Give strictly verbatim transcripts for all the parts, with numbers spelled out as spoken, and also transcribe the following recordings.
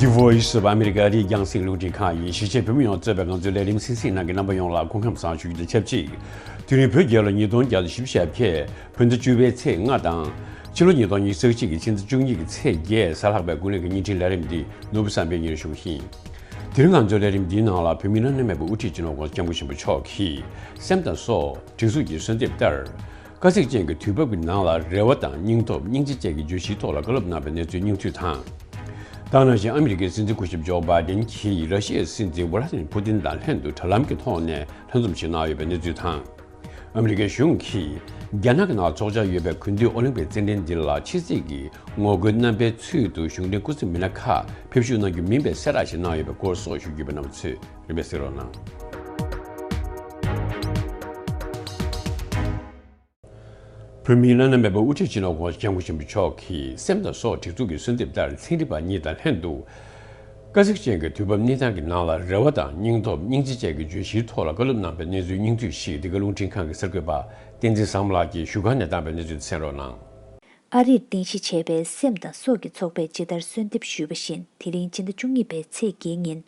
The Voice of America ཨ་རིའི་རྒྱང་སྲིང་རླུང་འཕྲིན་ཁང་ཡིན། གཞིས་བྱེས་བོད་མི་ཡོངས་གཙོས་པའི་ང་ཚོའི་ལས་རིམ་གསན་གཟིགས་གནང་མཁན་རྣམ་པ་ཡོངས་ལ་སྐུ་ཁམས་བཟང་ཞུ་རྒྱུ་དང་ཆབས་ཅིག་དུས་རིང་བོད་རྒྱལ་ལོ་ཉིས་སྟོང་བརྒྱ་དང་བཞི་བཅུ་ཞེ་བརྒྱད། བོད་ཟླ་བཅུ་པའི་ཚེས་ལྔ་དང་། ཕྱི་ལོ་ཉིས་སྟོང་ཉི་ཤུ་རྩ་གཅིག་གི་ཕྱི་ཟླ་བཅུ་གཉིས་ཀྱི་ཚེས་བརྒྱད། གཟའ་ལྷག་པའི་དགུང་ལོ་གི་བརྙན་འཕྲིན་ལས་རིམ་འདི་ནོར་བུ་བསམ་འཕེལ་གཉེར་ཞུ་གི་ཡིན། དེ་རིང་ང་ཚོའི་ལས་རིམ་འདིའི་ནང་ལ་བོད་མིའི་བླ་ན་མེད་པའི་དབུ་ཁྲིད་སྤྱི་ནོར་༸གོང་ས་༸སྐྱབས་མགོན་ཆེན་པོ་མཆོག་གིས་སེམས་དང་སྲོག་སྒྲིག་འཛུགས་ཀྱི་གསོལ་འདེབས་ལྟར། དཀའ་ཚེགས་ཅན་གྱི་དུས་བབ་ཀྱི་ནང་ལ་རེ་བ་དང་སྙིང་སྟོབས་སྙིང་རྗེ་བཅས་ཀྱི་བརྗོད་གཞིའི་ཐོག་ལ་བཀའ་སློབ་གནང་བའི་གནས་ཚུལ་སྙིང་བསྡུས་དང་། ད་ག་ནང་བཞིན་ཨ་མི་རི་ཀའི་སྲིད་འཛིན་སྐུ་ཞབས་ཇོ་བྷའི་ཌེན་གྱིས་ར་ཤི་ཡའི་སྲིད་འཛིན་ཝ་ལ་ཏི་མིར་ཕུ་ཏིན་དང་ལྷན་དུ་དྲ་ལམ་གྱི་ཐོག་ནས་ལྷན་འཛོམས་ཤིག་གནང་ཡོད་པའི་གནས་ཚུལ་དང་། ཨ་མི་རི་ཀའི་གཞུང་གིས་རྒྱ་ནག་གི་ནང་འཚོགས་འཆར་ཡོད་པའི་དགུན་དུས་ཨོ་ལིམ་པིག་རྩེད་འགྲན་འདི་ལ་ཕྱི་སྲིད་ཀྱི་ངོ་རྒོལ་རྣམ་པའི་ཚུལ་དུ་གཞུང་འབྲེལ་སྐུ་ཚབ་མི་སྣ་ཁག་ཕེབས་ཞུགས་གནང་རྒྱུ་མིན་པའི་གསལ་བསྒྲགས་ཤིག་གནང་ཡོད་པའི་སྐོར་སོགས་ཞུ་རྒྱུ་ཡོད་པས་རྣམ་པ་ཚོས་རིམ་པས་གཟིགས་རོགས་གནང་། བོད་མིའི་བླ་ན་མེད་པའི་དབུ་ཁྲིད་སྤྱི་ནོར་༸གོང་ས་༸སྐྱབས་མགོན་ཆེན་པོ་མཆོག་གིས་སེམས་དང་སྲོག་སྒྲིག་འཛུགས་ཀྱི་གསོལ་འདེབས་ལྟར་ཚན་རིག་པ་གཉིས་དང་ལྷན་དུ། དཀའ་ཚེགས་ཅན་གྱི་དུས་བབ་གནས་སྟངས་ཀྱི་ནང་ལ་རེ་བ་དང་སྙིང་སྟོབས་སྙིང་རྗེ་བཅས་ཀྱི་བརྗོད་གཞིའི་ཐོག་ལ་བཀའ་སློབ་གནང་པའི་གནས་ཚུལ་སྙིང་བསྡུས་ཤིག་འདི་ག་རླུང་འཕྲིན་ཁང་གི་གསར་འགོད་པ་བསྟན་འཛིན་བཟང་མོ་ལགས་ཀྱིས་བཞུགས་སྒར་ནས་བཏང་པའི་གནས་ཚུལ་དེ་གསན་རོགས་གནང་། ཨ་རིར་རྟེན་གཞི་བྱས་པའི་སེམས་དང་སྲོག་གི་ཚོགས་པས་ཇི་ལྟར་གསོལ་འདེབས་ཞུས་པ་བཞིན། དེ་རིང་སྤྱི་ཟླ་བཅུ་གཉིས་པའི་ཚེས་བརྒྱད་ཉིན།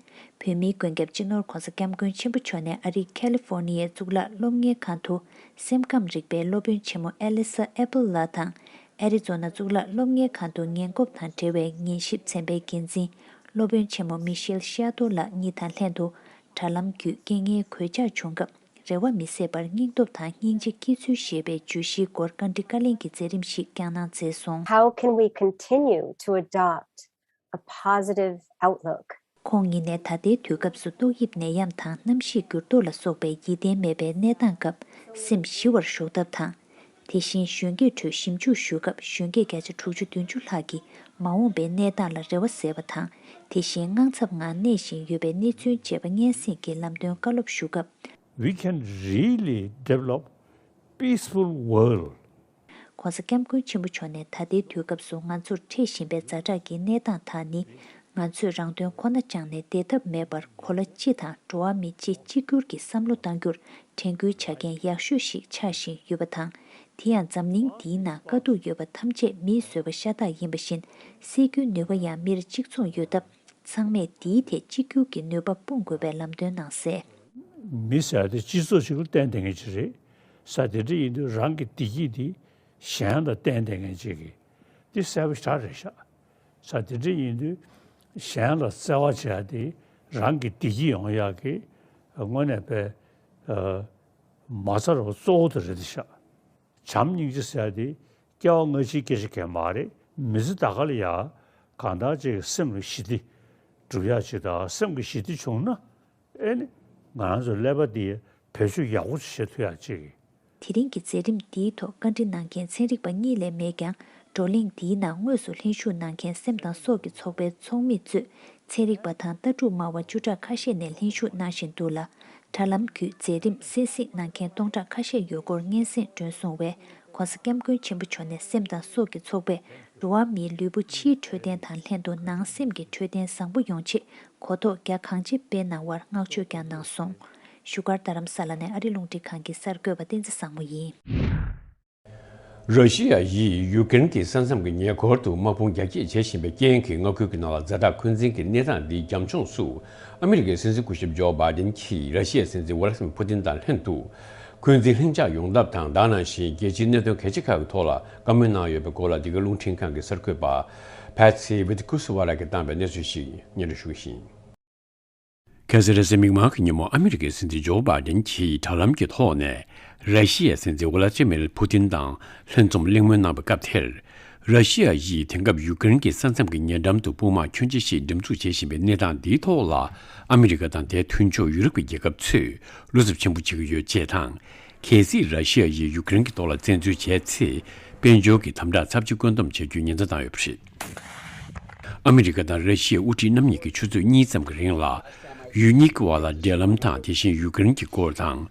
བོད་མིའི་མགོན་སྐྱབས་སྤྱི་ནོར་༸གོང་ས་༸སྐྱབས་མགོན་ཆེན་པོ་མཆོག་ནས་ཨ་རིའི་ཁ་ལི་ཧྥོར་ནི་ཡའི་གཙུག་ལག་སློབ་གཉེར་ཁང་དུ་སེམས་ཁམས་རིག་པའི་སློབ་དཔོན་ཆེན་མོ་ཨེ་ལི་ས་ཨེ་པལ་ལགས་དང་། ཨེ་རི་ཛོ་ན་གཙུག་ལག་སློབ་གཉེར་ཁང་དུ་ཉེན་སྐོབ་དང་འབྲེལ་བའི་ཉན་ཞིབ་ཚན་པའི་འགན་འཛིན་སློབ་དཔོན་ཆེན་མོ་མི་ཤེལ་ཤ་ཏོ་ལགས་གཉིས་དང་ལྷན་དུ་དྲ་ལམ་བརྒྱུད་རྐྱེན་ངན་གོད་ཆག་བྱུང་སྐབས། རེ་བ་མི་ཟད་པར་སྙིང་སྟོབས་དང་སྙིང་རྗེ་སྐྱེ་ཚུལ་ཞེས་པའི་བརྗོད་གཞིའི་སྐོར་བཀའ་འདྲི་བཀའ་ལན་གྱི་མཛད་རིམ་ཞིག་བསྐྱངས་གནང་མཛད་སོང་། How can we continue to adopt a positive outlook? ཁོང་ཉིད་ནས་ད་ལྟའི་དུས་སྐབས་སུ་ཏོག་དབྱིབས་ནད་ཡམས་དང་གནམ་གཤིས་འགྱུར་ལྡོག་ལ་སོགས་པའི་ཡིད་བརྟན་མེད་པའི་གནས་སྟངས་སྐབས་སེམས་ཞི་བར་བཞག་ཐབས་དང་། དེ་བཞིན་གཞོན་སྐྱེས་ཁྲོད་ཞིབ་འཇུག་ཞུ་སྐབས་གཞོན་སྐྱེས་བརྒྱ་ཆ་དྲུག་ཅུ་བདུན་ཅུ་ལྷག་གིས་མ་འོངས་པའི་གནས་སྟངས་ལ་རེ་བ་ཟད་པ་དང་། དེ་བཞིན་དངངས་འཚབ་ངང་གནས་བཞིན་ཡོད་པའི་གནས་ཚུལ་བཅས་པ་སྙན་སེང་གི་ལམ་སྟོན་བཀའ་སློབ་ཞུ་སྐབས། We can really develop peaceful world. ༸གོང་ས་༸སྐྱབས་མགོན་ཆེན་པོ་མཆོག་ནས་ད་ལྟའི་དུས་སྐབས་སུ་ང་ཚོར་འཕྲད་བཞིན་པའི་ཛ་དྲག་གི་གནས་སྟངས་དག་ནི། ང་ཚོས་རང་དོན་ཁོ་ན་བཅངས་ནས་བསྡད་ཐབས་མེད་པར་གོ་ལ་སྤྱི་དང་འགྲོ་བ་མི་སྤྱི་གཅིག་གྱུར་གྱི་བསམ་བློ་གཏང་རྒྱུར་དྲན་སྐུལ་བྱ་མཁན་ཡག་ཤོས་ཤིག་ཆགས་བཞིན་ཡོད་པ་དང་། དེ་ཡང་འཛམ་གླིང་འདིའི་ནང་དཀའ་སྡུག་ཡོད་པ་ཐམས་ཅད་མིས་བཟོས་པ་ཤ་སྟག་ཡིན་པ་བཞིན། སེལ་རྒྱུའི་ནུས་པ་ཡང་མིར་གཅིག་མཚུངས་ཡོད་སྟབས། ཚང་མས་འདིའི་ཐད་གཅིག་གྱུར་གྱི་ནུས་པ་སྤུངས་དགོས་པའི་ལམ་སྟོན་གནང་གསལ། མི་ཟེར་ཡ་དེ་སྤྱི་ཚོགས་ཤིག་ལ་བརྟེན་བསྡད་མཁན་ཅིག་རེད། ས་དེ་འདྲ་ཡིན་དུས་རང་གི་བདེ་སྐྱིད་དེ་གཞན་ལ་བརྟེན་བསྡད་མཁན་ཅིག་གི་དེ་གསལ་པོ་ཞེ་དྲག་རེད་ཤག་ས་དེ་འདྲ་ཡིན་དུས་གཞན་ལ་བརྩེ་བ་བྱེད་ཡ་དེ་རང་གི་བདེ་སྐྱིད་ཡོང་ཡག་གི་དངོས་གནས་པའི་མ་རྩ་རུ་གཙོ་བོ་དེ་རེད་ཤག་བྱམས་སྙིང་རྗེ་ཟེར་ཡ་དེ་སྐྱེ་བ་སྔ་ཕྱིའི་སྐད་ཆ་གང་མ་རེད། མི་ཚེ་ད་ག་ལ་ཡ་གང་ལྟར་ཅིག་སེམས་ལ་ཞི་བདེ་སྒྲུབ་ཡག་ཅིག་དང་། སེམས་ཀྱི་ཞི་བདེ་བྱུང་ན་ཨེ་ནི་ང་རང་ཚོ་ཀླད་པ་འདི་བེད་སྤྱོད་ཡག་པོ་ཅིག་བྱེད་ཐུབ་ཡག་ཅིག་དེ་རིང་གི་མཛད་རིམ་འདིའི་ཐོག་བཀའ་འདྲི་གནང་མཁན་ཚན་རིག་པ་གཉིས་ལས་མེད་ཀྱང་། བགྲོ་གླེང་འདིའི་ནང་དངོས་སུ་ལྷན་ཞུགས་གནང་མཁན་སེམས་དང་སྲོག་གི་ཚོགས་པའི་ཚོགས་མི་གཙོས། ཚན་རིག་པ་དང་ལྟ་གྲུབ་སྨྲ་བ་བཅུ་ཕྲག་ཁ་ཤས་ནས་ལྷན་ཞུགས་གནང་བཞིན་འདུག་ལ། དྲ་ལམ་བརྒྱུད་མཛད་རིམ་གསན་གཟིགས་གནང་མཁན་སྟོང་ཕྲག་ཁ་ཤས་ཡོད་སྐོར་སྙན་སེང་བསྒྲོན་སོང་བས། ༸གོང་ས་༸སྐྱབས་མགོན་ཆེན་པོ་མཆོག་ནས་སེམས་དང་སྲོག་གི་ཚོགས་པས་འགྲོ་བ་མིའི་ལུས་པོ་ཕྱིའི་འཕྲོད་བསྟེན་དང་ལྷན་དུ་ནང་སེམས་ཀྱི་འཕྲོད་བསྟེན་བཟང་པོ་ཡོང་ཆེད་གོ་རྟོགས་རྒྱ་གང་ཆེ་སྤེལ་གནང་བར་བསྔགས་བརྗོད་ཀྱང་གནང་སོང་། བཞུགས་སྒར་རྡ་རམ་ས་ལ་ནས་ཨ་རི་རླུང་འཕྲིན་ཁང་གི་གསར་འགོད་པ་བསྟན་འཛིན་བཟང་མོ་ཡིན། ར་ཤི་ཡ་ཡིས་ཡུ་ཀེ་རེན་གྱི་ས་མཚམས་ཀྱི་ཉེ་འཁོར་དུ་དམག་དཔུང་རྒྱ་སྐྱེད་བྱེད་བཞིན་པའི་རྐྱེན་གྱིས་མངའ་ཁུལ་གྱི་ནང་ལ་ཛ་དྲག་འཁོན་འཛིན་གྱི་གནས་སྟངས་འདི་རྒྱབ་ལྗོངས་སུ། ཨ་མི་རི་ཀའི་སྲིད་འཛིན་སྐུ་ཞབས་ཇོ་བྷའི་ཌེན་གྱིས་ར་ཤི་ཡའི་སྲིད་འཛིན་ཝ་ལ་ཏི་མིར་ཕུ་ཏིན་དང་ལྷན་དུ། འཁོན་འཛིན་ལྷིང་འཇགས་ཡོང་ཐབས་དང་། ད་ག་ནང་བཞིན་རྒྱལ་སྤྱིའི་གནད་དོན་གལ་ཆེ་ཁག་གི་ཐོག་ལ་བཀའ་མོལ་གནང་ཡོད་པའི་སྐོར་ལ། འདི་ག་རླུང་འཕྲིན་ཁང་གི་གསར་འགོད་པ་ཕེ་ཚི་ཝི་ཏི་ཀུ་སི་ཝ་ལ་གིས་བཏང་པའི་གནས་ཚུལ་ཞིག་སྙན་སྒྲོན་ཞུ་གི་ཡིན། ཁ་སང་རེས་གཟའ་མིག་དམར་གྱི་ཉིན་མོ་ཨ་མི་རི་ཀའི་སྲིད་འཛིན་ཇོ་བྷའི་ཌེན་གྱིས་དྲ་ལམ་གྱི་ཐོག་ནས་ར་ཤི་ཡའི་སྲིད་འཛིན་ཝ་ལ་ཏི་མིར་ཕུ་ཏིན་དང་ལྷན་འཛོམས་གླེང་མོལ་གནང་བའི་སྐབས་དེར། ར་ཤི་ཡ་ཡིས་དེང་སྐབས་ཡུ་ཀེ་རེན་གྱི་ས་མཚམས་ཀྱི་ཉེ་འགྲམ་དུ་དཔུང་དམག་ཁྱོན་ཆེ་ཞིག་འགྲེམས་འཛུགས་བྱེད་བཞིན་པའི་གནས་སྟངས་འདིའི་ཐོག་ལ། ཨ་མི་རི་ཀ་དང་དེའི་མཐུན་ཕྱོགས་ཡུ་རོབ་ཀྱི་རྒྱལ་ཁབ་ཚོས་བློ་འཚབ་ཆེན་པོ་བྱེད་ཀྱི་ཡོད་ཅེས་དང་། གལ་སྲིད་ར་ཤི་ཡ་ཡིས་ཡུ་ཀེ་རེན་གྱི་ཐོག་ལ་བཙན་འཛུལ་བྱས་ཚེ། དཔལ་འབྱོར་གྱི་དམ་དྲག་ཚབས་ཆེ་བཀོད་འདོམས་བྱ་རྒྱུའི་ཉེན་བརྡ་བཏང་ཡོད་པ་རེད། ཨ་མི་རི་ཀ་དང་ར་ཤི་ཡའི་དབུ་ཁྲིད་རྣམ་གཉིས་ཀྱིས་ཆུ་ཚོད་གཉིས་ཙམ་གྱི་རིང་ལ། ཡུལ་གཉིས་ཀྱི་བར་ལ་འབྲེལ་ལམ་དང་། དེ་བཞིན་ཡུ་ཀེ་རེན་གྱི་སྐོར་དང་།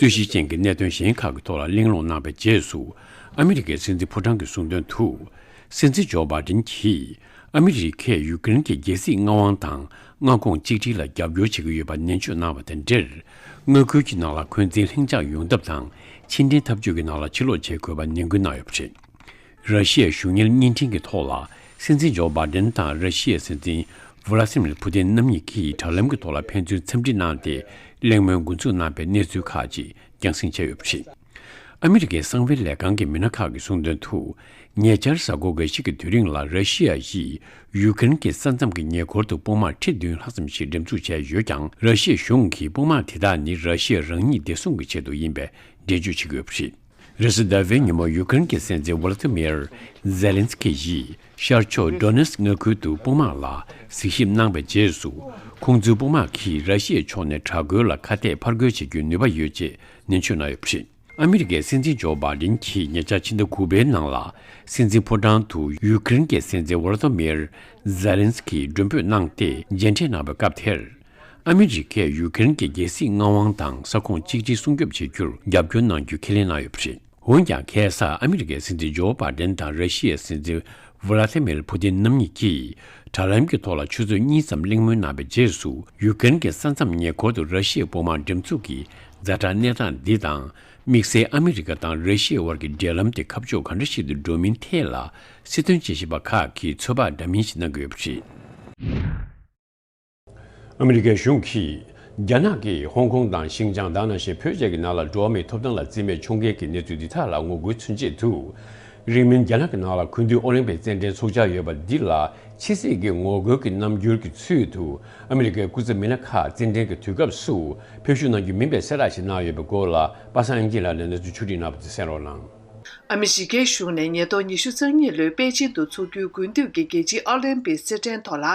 རྩོད་གཞི་ཅན་གྱི་གནད་དོན་གཞན་ཁག་གི་ཐོག་ལ་གླེང་སློང་གནང་བའི་རྗེས་སུ། ཨ་མི་རི་ཀའི་སྲིད་འཛིན་ཕོ་བྲང་གིས་གསུངས་དོན་དུ། སྲིད་འཛིན་ཇོ་བྷའི་ཌེན་གྱིས། ཨ་མི་རི་ཀས་ཡུ་ཀེ་རེན་གྱི་རྒྱལ་སྲིད་མངའ་དབང་དང་མངའ་ཁོངས་གཅིག་སྒྲིལ་ལ་རྒྱབ་སྐྱོར་བྱེད་ཀྱི་ཡོད་པ་ནན་བརྗོད་གནང་བ་དང་འབྲེལ། མངའ་ཁུལ་གྱི་ནང་ལ་འཁོན་འཛིན་ལྷིང་འཇགས་ཡོང་ཐབས་དང་། ཕྱི་འབྲེལ་འཐབ་ཇུས་ཀྱི་ནང་ལ་ཕྱིར་ལོག་བྱེད་དགོས་པ་ནན་སྐུལ་གནང་ཡོད་པ་རེད། ར་ཤི་ཡའི་གཞུང་གཉེར་བརྙན་འཕྲིན་གྱི་ཐོག་ལ། སྲིད་འཛིན་ཇོ་བྷའི་ཌེན་དང་ར་ཤི་ཡའི་སྲིད་འཛིན་ ཝ་ལ་ཏི་མིར་ཕུ་ཏིན་རྣམ་གཉིས་ཀྱིས་དྲ་ལམ་གྱི་ཐོག་ལ་ཕན་ཚུན་འཚམས་འདྲི་གནང་སྟེ། གླེང་མོལ་འགོ་འཛུགས་གནང་པའི་གནས་ཚུལ་ཁག་ཅིག་རྒྱང་སྲིང་བྱས་ཡོད་པ་རེད། ཨ་མི་རི་ཀའི་གསང་བའི་ལས་ཁང་གི་མི་སྣ་ཁག་གིས་གསུངས་དོན་དུ། ཉེ་ཆར་གཟའ་འཁོར་འགའ་ཞིག་གི་དུས་རིང་ལ་ར་ཤི་ཡ་ཡིས་ཡུ་ཀེ་རེན་གྱི་ས་མཚམས་ཀྱི་ཉེ་འཁོར་དུ་དཔུང་དམག་ཁྲི་བདུན་ལྷག་ཙམ་ཞིག་འགྲེམས་འཛུགས་བྱས་ཡོད་ཀྱང་། ར་ཤི་ཡའི་གཞུང་གིས་དཔུང་དམག་དེ་དག་ནི་ར་ཤི་ཡ་རང་ཉིད་བདེ་སྲུང་གི་ཆེད་དུ་ཡིན་པའི་འགྲེལ་བརྗོད་བྱེད་ཀྱི་ཡོད་པ་རེད། རེས་གཟའ་ཟླ་བའི་ཉིན་མོ་ཡུ་ཀེ་རེན་གྱི་སྲིད་འཛིན་ཝོ་ལ་ཏི་མིར་ཛེ་ལིན་སི་ཀི་ཡིས་ཤར་ཕྱོགས་ཌོ་ནེ་སི་ཀི་མངའ་ཁུལ་དུ་དཔུང་དམག་ལ་གཟིགས་ཞིབ་གནང་བའི་རྗེས་སུ། ཁོང་ཚོའི་དཔུང་དམག་གིས་ར་ཤི་ཡའི་ཕྱོགས་ནས་དྲག་རྒོལ་ལ་ཁ་གཏད་ཕར་རྒོལ་བྱེད་རྒྱུའི་ནུས་པ་ཡོད་ཅེས་ནན་བརྗོད་གནང་ཡོད་པ་རེད། ཨ་མི་རི་ཀའི་སྲིད་འཛིན་ཇོ་བྷའི་ཌེན་གྱིས་ཉེ་ཆར་ཕྱི་ཟླ་དགུ་པའི་ནང་ལ། སྲིད་འཛིན་ཕོ་བྲང་དུ་ཡུ་ཀེ་རེན་གྱི་སྲིད་འཛིན་ཝོ་ལ་ཏི་མིར་ཛེ་ལིན་སི་ཀི་མགྲོན་འབོད་གནང་སྟེ་མཇལ་འཕྲད་གནང་བའི་སྐབས་དེར། ཨ་མི་རི་ཀས་ཡུ་ཀེ་རེན་གྱི་རྒྱལ་སྲིད་མངའ་དབང་དང་ས་ཁོངས་གཅིག་སྒྲིལ་སྲུང་སྐྱོབ་བྱེད་རྒྱུར་རྒྱབ་སྐྱོར་གནང་རྒྱུ་ཁས་ལེན་གནང་ཡོད་པ་རེད། འོན་ཀྱང་། ཁ་སང་ཨ་མི་རི་ཀའི་སྲིད་འཛིན་ཇོ་བྷའི་ཌེན་དང་ར་ཤི་ཡའི་སྲིད་འཛིན་ཝ་ལ་ཏི་མིར་ཕུ་ཏིན་རྣམ་གཉིས་ཀྱིས་དྲ་ལམ་གྱི་ཐོག་ལ་ཆུ་ཚོད་གཉིས་ཙམ་གླེང་མོལ་གནང་བའི་རྗེས་སུ། ཡུ་ཀེ་རེན་གྱི་ས་མཚམས་ཉེ་འཁོར་དུ་ར་ཤི་ཡའི་དཔུང་དམག་འགྲེམས་འཛུགས་ཀྱི་ཛ་དྲག་གནས་སྟངས་འདི་དང་། དམིགས་བསལ་ཨ་མི་རི་ཀ་དང་ར་ཤི་ཡའི་དབར་གྱི་འབྲེལ་ལམ་དེ་ཁ་ཕྱོགས་ག་འདྲ་ཞིག་ཏུ་འགྲོ་མིན་ཐད་ལ། སྲིད་དོན་དཔྱད་ཞིབ་པ་ཁག་གིས་ཚོད་དཔག་འདྲ་མིན་ཞིག་གནང་གི་ཡོད་པ་རེད། ཨ་མི་རི་ཀའི་གཞུང་གིས་རྒྱ་ནག་གིས་ཧོང་ཀོང་དང་ཤིན་ཅང་དེ་ནང་བཞིན་བོད་བཅས་ཀྱི་ནང་ལ་འགྲོ་བ་མིའི་ཐོབ་ཐང་ལ་བརྩི་མེད་བྱུང་མཁན་གྱི་གནས་ཚུལ་འདི་དག་ལ་ངོ་རྒོལ་མཚོན་ཆེད་དུ། རིང་མིན་རྒྱ་ནག་གི་ནང་ལ་ཁུ་འདུས་ཨོ་ལིམ་པིག་རྩེད་འགྲན་ཚོགས་འཆར་ཡོད་པ་འདི་ལ་ཕྱི་སྲིད་ཀྱི་ངོ་རྒོལ་གྱི་རྣམ་འགྱུར་གྱི་ཚུལ་དུ། ཨ་མི་རི་ཀའི་སྐུ་ཚབ་མི་སྣ་ཁག་རྩེད་འགྲན་གྱི་དུས་སྐབས་སུ་ཕེབས་ཞུགས་གནང་རྒྱུ་མིན་པའི་གསལ་བསྒྲགས་ཤིག་གནང་ཡོད་པའི་སྐོར་ལ། པ་སངས་དབྱངས་སྐྱིད་ལགས་ནས་གནས་ཚུལ་ཕྱོགས་བསྒྲིགས་གནང་བ་དེ་གསན་རོགས་གནང་། ཨ་མི་རི་ཀའི་གཞུང་ནས་ཉིས་སྟོང་ཉི་ཤུ་རྩ་གཉིས་ལོའི་པེ་ཅིན་དུ་འཚོགས་རྒྱུའི་དགུན་དུས་ཀྱི་རྒྱལ་སྤྱིའི་ཨོ་ལིམ་པིག་རྩེད་འགྲན་ཐོག་ལ་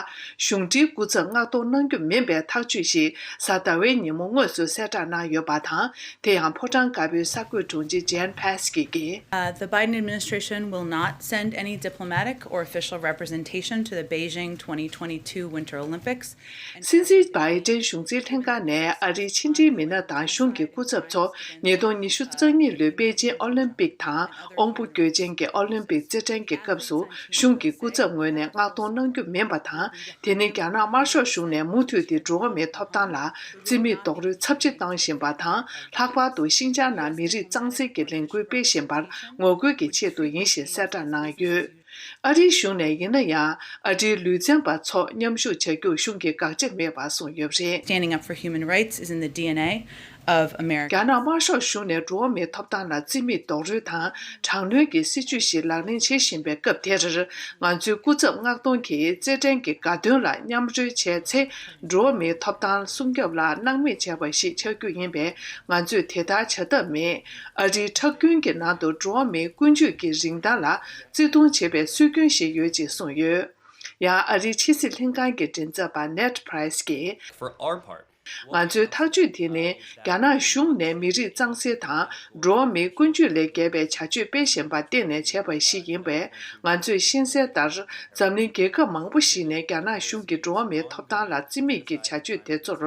གཞུང་འབྲེལ་སྐུ་ཚབ་མངགས་གཏོང་གནང་རྒྱུ་མིན་པའི་ཐག་གཅོད་ཞིག་གཟའ་ཟླ་བའི་ཉིན་མོ་དངོས་སུ་གསལ་བསྒྲགས་གནང་ཡོད་པ་དང་། དེ་ཡང་ཕོ་བྲང་དཀར་པོའི་གསར་འགོད་དྲུང་ཆེ་ཇེན་ཕེ་སི་ཀི་གིས། Uh, the Biden administration will not send any diplomatic or official representation to the Beijing twenty twenty-two Winter Olympics. སྲིད་འཛིན་བྷའི་ཏན་གཞུང་འཛིན་ལྷན་ཁང་ནས་ཨ་རིའི་ཕྱི་འབྲེལ་མི་སྣ་དང་གཞུང་གི་སྐུ་ཚབ་ཚོ་ཉིས་སྟོང་ཉི་ཤུ་རྩ་གཉིས་ལོའི་པེ་ཅིན་ཨོ་ལིམ་པིག་དང་དབང་པོ་སྐྱོན་ཅན་གྱི་ཨོ་ལིམ་པིག་རྩེད་འགྲན་གྱི་སྐབས་སུ་གཞུང་གི་སྐུ་ཚབ་ངོས་ནས་མངགས་གཏོང་གནང་རྒྱུ་མིན་པ་དང་། དེ་ནི་རྒྱ་ནག་དམར་ཤོག་གཞུང་ནས་མུ་མཐུད་དེ་འགྲོ་བ་མིའི་ཐོབ་ཐང་ལ་བརྩི་མེད་རྡོག་རོལ་ཚབས་ཆེ་བཏང་བཞིན་པ་དང་། ལྷག་པར་དུ་ཤིན་ཅང་ནང་མི་རིགས་གཙང་སེལ་གྱི་ལས་འགུལ་སྤེལ་བཞིན་པར་ངོ་རྒོལ་གྱི་ཆེད་དུ་ཡིན་ཞེས་གསལ་བསྒྲགས་གནང་ཡོད། ཨ་རིའི་གཞུང་ནས་ཡིན་ན་ཡང་། ཨ་རིའི་ལུས་རྩལ་པ་ཚོ་མཉམ་ཞུགས་བྱ་རྒྱུར་གཞུང་གིས་དགག་བྱ་མེད་པར་གསུངས་ཡོད་པ་རེད། Standing up for human rights is in the D N A of America. རྒྱ་ནག་དམར་ཤོག་གཞུང་ནས་འགྲོ་བ་མིའི་ཐོབ་ཐང་ལ་བརྩི་མེད་རྡོག་རོལ་དང་། དྲག་གནོན་གྱི་སྲིད་བྱུས་ཤིག་ལག་ལེན་བྱེད་བཞིན་པའི་སྐབས་དེར། ང་ཚོའི་སྐུ་ཚབ་མངགས་གཏོང་གིས་རྩེད་འགྲན་གྱི་དགའ་སྟོན་ལ་མཉམ་རོལ་བྱས་ཚེ། འགྲོ་བ་མིའི་ཐོབ་ཐང་སྲུང་སྐྱོབ་ལ་སྣང་མེད་བྱས་པ་ཞིག་ཆགས་རྒྱུ་ཡིན་པས། ང་ཚོས་དེ་ལྟར་བྱ་ཐབས་མེད། ཨ་རིའི་ཁྲག་རྒྱུན་གྱི་ནང་དུ་འགྲོ་བ་མིའི་ཀུན་སྤྱོད་ཀྱི་རིན་ཐང་ལ་བརྩི་མཐོང་བྱེད་པའི་སྲོལ་རྒྱུན་ཞིག་ཡོད་ཅེས་གསུངས་ཡོད། ཡང་ཨ་རིའི་ཕྱི་སྲིད་ལྷན་ཁང་གི་མགྲིན་ཚབ་པ་ནེད་པྲེས་ཀྱིས། For our part, ང་ཚོའི་ཐག་གཅོད་དེ་ནི་རྒྱ་ནག་གཞུང་ནས་མི་རིགས་གཙང་སེལ་དང་འགྲོ་བ་མིའི་ཀུན་སྤྱོད་ལས་བརྒལ་བའི་བྱ་སྤྱོད་སྤེལ་བཞིན་པར་བརྟེན་ནས་བྱས་པ་ཞིག་ཡིན་པས། ང་ཚོས་ཤེས་གསལ་ལྟར། འཛམ་གླིང་རྒྱལ་ཁབ་མང་པོ་ཞིག་ནས་རྒྱ་ནག་གཞུང་གིས་འགྲོ་བ་མིའི་ཐོབ་ཐང་ལ་བརྩི་མེད་ཀྱི་བྱ་སྤྱོད་དེ་ཚོར་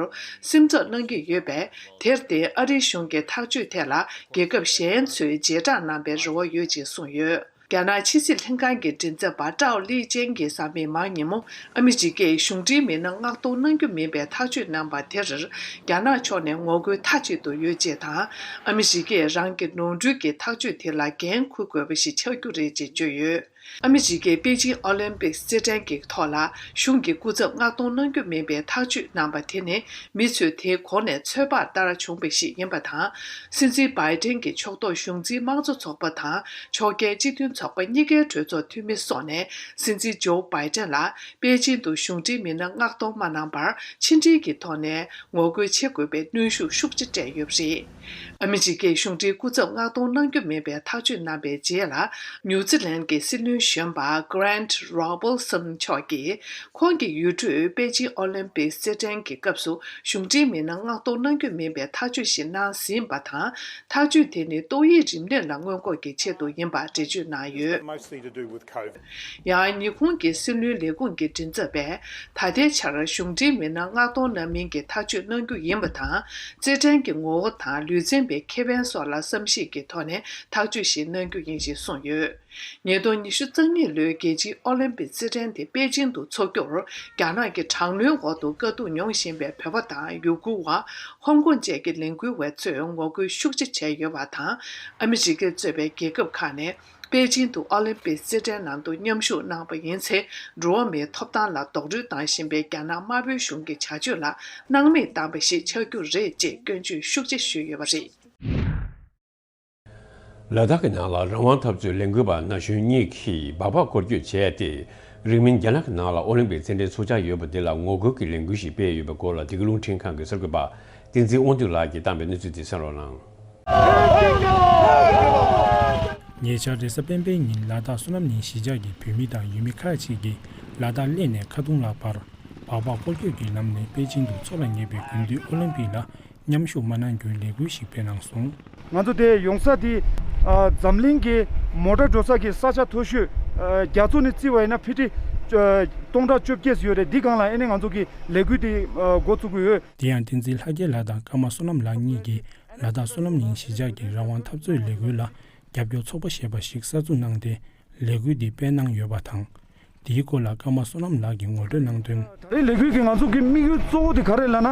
སེམས་འཚབ་གནང་གི་ཡོད་པས། དེར་བརྟེན་ཨ་རིའི་གཞུང་གི་ཐག་གཅོད་ཐད་ལ་རྒྱལ་ཁབ་གཞན་ཚོས་རྗེས་འབྲང་གནང་པའི་རེ་བ་ཡོད་ཅེས་གསུངས་ཡོད། རྒྱ་ནག་ཕྱི་སྲིད་ལྷན་ཁང་གི་མགྲིན་ཚབ་པ་ཀྲའོ་ལི་ཅན་གྱིས་གཟའ་མིག་དམར་ཉིན་མོ་ཨ་མི་རི་ཀས་གཞུང་འབྲེལ་མི་སྣ་མངགས་གཏོང་གནང་རྒྱུ་མིན་པའི་ཐག་གཅོད་གནང་པ་དེར། རྒྱ་ནག་ཕྱོགས་ནས་ངོ་རྒོལ་མཐའ་གཅིག་ཏུ་ཡོད་ཅེས་དང་། ཨ་མི་རི་ཀས་རང་གི་ནོར་འཁྲུལ་གྱི་ཐག་གཅོད་དེ་ལ་འགན་འཁུར་དགོས་པ་ཞིག་ཆགས་རྒྱུ་རེད་ཅེས་བརྗོད་ཡོད། ཨ་མི་རི་ཀས་པེ་ཅིང་ཨོ་ལིམ་པིག་རྩེད་འགྲན་གྱི་ཐོག་ལ་གཞུང་གི་སྐུ་ཚབ་མངགས་གཏོང་གནང་རྒྱུ་མིན་པའི་ཐག་གཅོད་གནང་པ་དེ་ནི། མི་ཚོས་དེའི་གོང་ནས་ཚོད་དཔག་ལྟར་བྱུང་བ་ཞིག་ཡིན་པ་དང་། སྲིད་འཛིན་བྷའི་ཏན་གྱི་ཕྱོགས་གཏོགས་གཞུང་འཛིན་དམངས་གཙོ་ཚོགས་པ་དང་ཕྱོགས་འགལ་སྤྱི་མཐུན་ཚོགས་པ་གཉིས་ཀའི་གྲོས་ཚོགས་འཐུས་མི་སོགས་ནས། སྲིད་འཛིན་ཇོ་བྷའི་ཏན་ལ་པེ་ཅིན་དུ་གཞུང་འབྲེལ་མི་སྣ་མངགས་གཏོང་མ་གནང་བར་ཕྱི་འབྲེལ་གྱི་ཐོག་ནས་ངོ་རྒོལ་བྱེད་དགོས་པའི་གནོན་ཤུགས་ཤུགས་ཆེ་སྤྲད་ཡོད་པ་རེད། ཨ་མི་རི་ཀས་གཞུང་འབྲེལ་སྐུ་ཚབ་མངགས་གཏོང་གནང་རྒྱུ་མིན་པའི་ཐག་གཅོད་གནང་པའི་རྗེས་ལ། ནིའུ་ཛི་ལན་གྱི་སྲིད་བློན་གཞོན་པ་Grant Robertson་མཆོག་གིས། ཁོང་གི་ཡུལ་གྲུས་པེ་ཅིང་ཨོ་ལིམ་པིག་རྩེད་འགྲན་གྱི་སྐབས་སུ་གཞུང་འབྲེལ་མི་སྣ་མངགས་གཏོང་གནང་རྒྱུ་མིན་པའི་ཐག་གཅོད་ཞིག་གནང་ཟིན་པ་དང་། ཐག་གཅོད་དེ་ནི་ཏོག་དབྱིབས་རིམས་ནད་ལ་སྔོན་འགོག་གི་ཆེད་དུ་ཡིན་པ་འགྲེལ་བརྗོད་གནང་ཡོད། Mostly to do with COVID. ཡང་ཉི་ཧོང་གི་སྲིད་བློན་ལས་ཁུངས་ཀྱི་མགྲིན་ཚབ་པས། ད་ལྟའི་ཆར་གཞུང་འབྲེལ་མི་སྣ་མངགས་གཏོང་གནང་མིན་གྱི་ཐག་གཅོད་གནང་རྒྱུ་ཡིན་པ་དང་། རྩེད་འགྲན་གྱི་ངོ་བོ་དང་ལུས་རྩལ་པའི་ཁེ་ཕན་སོགས་ལ་བསམ་གཞིག་གི་ཐོག་ནས་ཐག་གཅོད་ཞིག་གནང་རྒྱུ་ཡིན་ཞེས་གསུངས་ཡོད། ཉིས་སྟོང་ཉི་ཤུ་རྩ་གཉིས་ལོའི་རྒྱལ་སྤྱིའི་ཨོ་ལིམ་པིག་རྩེད་འགྲན་དེ་པེ་ཅིང་དུ་འཚོགས་རྒྱུར། རྒྱ་ནག་གི་དྲག་གནོན་འོག་ཏུ་དཀའ་སྡུག་མྱོང་བཞིན་པའི་བོད་པ་དང་ཡུ་གུར་བ། ཧོང་ཀོང་བཅས་ཀྱི་ལས་འགུལ་བ་ཚོས་ངོ་རྒོལ་ཤུགས་ཆེ་བྱས་ཡོད་པ་དང་། ཨ་མི་རི་ཀས་གཙོས་པའི་རྒྱལ་ཁབ་ཁག་ནས། པེ་ཅིང་དུ་ཨོ་ལིམ་པིག་རྩེད་འགྲན་ནང་དུ་མཉམ་ཞུགས་གནང་བ་ཡིན་ཚེ། འགྲོ་བ་མིའི་ཐོབ་ཐང་ལ་རྡོག་རོལ་བཏང་བཞིན་པའི་རྒྱ་ནག་དམར་པོའི་གཞུང་གི་བྱ་སྤྱོད་ལ་སྣང་མེད་བཏང་བ་ཞིག་ཆགས་རྒྱུ་རེད་ཅེས་སྐྱོན་བརྗོད་ཤུགས་ཆེ་ཞུས་ཡོད་པ་རེད། ལ་དྭགས་ཀྱི་ནང་ལ་རང་དབང་འཐབ་རྩོད་ལས་འགུལ་པ་ན་གཞོན་གཉིས་ཀྱིས་སྦག་སྦག་སྐོར་སྐྱོད་བྱས་ཏེ། རིང་མིན་རྒྱ་ནག་གི་ནང་ལ་ཨོ་ལིམ་པིག་རྩེད་འགྲན་ཚུགས་འཆར་ཡོད་པ་དེ་ལ་ངོ་རྒོལ་གྱི་ལས་འགུལ་ཞིག་སྤེལ་ཡོད་པའི་སྐོར་ལ། འདི་ག་རླུང་འཕྲིན་ཁང་གི་གསར་འགོད་པ་བསྟན་འཛིན་དབང་འདུས་ལགས་ཀྱིས་བཏང་པའི་གནས་ཚུལ་དེ་གསན་རོགས་གནང་། ཉེ་ཆར་རེས་གཟའ་སྤེན་པའི་ཉིན་ལ་དྭགས་བསོད་ནམས་གླིང་གཞིས་ཆགས་ཀྱི་བོད་མི་དང་ཡུལ་མི་ཁག་ཅིག་གིས་ལ་དྭགས་གླེ་ནས་ཁ་དུང་ལ་བར་སྦག་སྦག་སྐོར་སྐྱོད་ཀྱི་ལམ་ནས་པེ་ཅིང་དུ་འཚོགས་ལ་ཉེ་བའི་དགུན་དུས་ཨོ་ལིམ་པིག་ལ་མཉམ་ཞུགས་མ་གནང་རྒྱུའི་ལས་འགུལ་ཞིག་སྤེལ་གནང་སོང་། ང་ཚོ་དེ་ཡོང་ས་དེ་ཨ་འཛམ་གླིང་གི་མོ་ཊ་འགྲོ་ས་གི་ས་ཆ་མཐོ་ཤོས། ཨ་རྒྱ་མཚོ་ནས་བརྩི་བ་ཡིན་ན་ཕི་ཊི་ཨ་སྟོང་ཕྲག་བཅོ་བརྒྱད་ཡོད་རེད། འདི་སྒང་ལ་ཨ་ནི་ང་ཚོ་གི་ལས་འགུལ་དེ་ཨ་འགོ་བཙུགས་ཀྱི་ཡོད། དེ་ཡང་བསྟན་འཛིན་ལྷ་རྒྱལ་ལགས་དང་ཀརྨ་བསོད་ནམས་ལགས་གཉིས་ཀྱིས་ལ་དྭགས་བསོད་ནམས་གླིང་གཞིས་ཆགས་ཀྱི་རང་དབང་འཐབ་རྩོད་ལས་འགུལ་ལ་རྒྱབ་སྐྱོར་ཚོགས་པ་ཞེས་པ་ཞིག་གསར་འཛུགས་གནང་སྟེ། ལས་འགུལ་འདི་སྤེལ་གནང་ཡོད་པ་དང་། དེའི་སྐོར་ལ་ཀརྨ་བསོད་ནམས་ལགས་ཀྱིས་ངོ་སྤྲོད་གནང་དོན། ད་རེས་ལས་འགུལ་གྱི་ང་ཚོ་གི་དམིགས་ཡུལ་གཙོ་བོ་དེ་ག་རེ་ལབ་ན།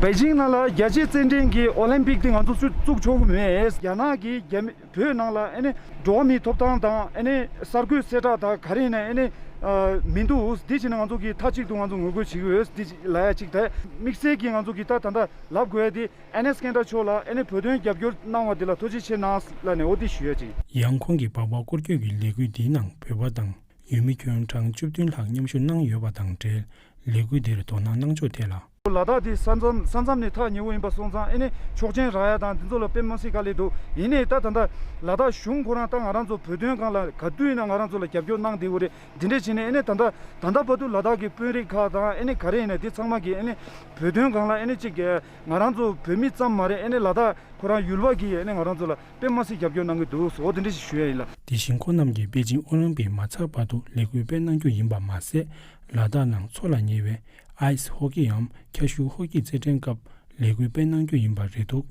པེ་ཅིང་ནང་ལ་རྒྱལ་སྤྱིའི་རྩེད་འགྲན་གྱི་ཨོ་ལིམ་པིག་དེ་ང་ཚོ་ཚུ་བཙུགས་ཆོག་གི་མེད། རྒྱ་ནག་གིས་རྒྱ་མི་བོད་ནང་ལ་ཨ་ནི་འགྲོ་བ་མིའི་ཐོབ་ཐང་དང་ཨ་ནི་གསར་འགོད་གསལ་བསྒྲགས་དང་ག་རེ་ཡིན་ན་ཨ་ནི་ཨ་མི་འདུག་དེ་བྱས་ན་ང་ཚོ་གི་མཐའ་གཅིག་ཏུ་ང་ཚོ་ངོ་རྒོལ་བྱེད་ཀྱི་ཡོད། དེ་ལབ་ཡ་གཅིག་ད་དམིགས་བསལ་གྱི་ང་ཚོ་གི་ད་ད་ལྟ་ལབ་དགོས་ཡ་དེ། ཨེ་ནེ་སྐན་གྲགས་མཆོག་ལ་ཨེ་ནེ་བོད་དོན་རྒྱབ་སྐྱོར་གནང་བ་དེ་ལ་ཐུགས་རྗེ་ཆེ་གནང་ལབ་ནས་འོ་དེ་ཞུ་ཡ་ཅིག་ཡང་ཁོང་གིས་སྦག་སྦག་སྐོར་སྐྱོད་ཀྱི་ལས་འགུལ་འདིའི་ནང་བོད་པ་དང་ཡུལ་མི་ཁྱོན་གྲངས་བཅུ་བདུན་ལྷག་མཉམ་ཞུགས་གནང་ཡོད་པ་དང་འབྲེལ། ལས་འགུལ་འདིར་དོ་སྣང་གནང་ཕྱོགས་ཐད་ལ། ལ་དྭགས་དེ་ས་མཚམས་ས་མཚམས་ནས་ཐག་ཉེ་བོ་ཡིན་པ་སོང་ཙང་ཨེ་ནེ་ཆོག་མཆན་རག་ཡ་དང་འདི་ཚོ་ལ་དཔེ་མ་སྲིད་དཀའ་ལས་འདུག་ཡིན་ནའི་ད་ད་ལྟ་ལ་དྭགས་གཞུང་ཁོ་རང་ད་ང་རང་ཚོ་བོད་དོན་སྒང་ལ་ག་དུས་ཡིན་ན་ང་རང་ཚོ་ལ་རྒྱབ་སྐྱོར་གནང་བསྡད་ཡོད་རེད། དེ་འདྲས་བྱས་ནས་ཨེ་ནེ་ད་ལྟ་ད་ལྟ་བར་དུ་ལ་དྭགས་ཀྱི་དཔོན་རིགས་ཁག་དང་ཨེ་ནེ་ག་རེ་ཡིན་ན་དེ་ཚང་མ་གིས་ཨེ་ནེ་བོད་དོན་སྒང་ལ་ཨེ་ནེ་གཅིག་གི་ང་རང་ཚོ་བོད་མི་ཙམ་མ་རེད། ཨེ་ནེ་ལ་དྭགས་ཁོ་རང་ཡུལ་བ་གིས་ཨེ་ནེ་ང་རང་ཚོ་ལ་དཔེ་མ་སྲིད་རྒྱབ་སྐྱོར་གནང་གི་འདུག་སོ། དེ་འདྲ་ཞིག་ཞུ་ཡ་ཡིན་ལ། དེ་བཞིན་ཁོང་རྣམས་ཀྱིས་པེ་ཅིང་ཨོ་ལིམ་པིག་མ་ཚར་བར་དུ་ལས་འགུལ་སྤེལ་གནང་རྒྱུ་ཡིན་པ་མ་ཟད། ལ་དྭགས་ནང་འཚོགས་ལ་ཉེ་བའི་ཨའི་སི་ཧོ་ཀིའམ་ཁྱ་ཤུག་ཧོ་ཀི་རྩེད་འགྲན་སྐབས་ལས་འགུལ་སྤེལ་གནང་རྒྱུ་ཡིན་པ་རེད་འདུག་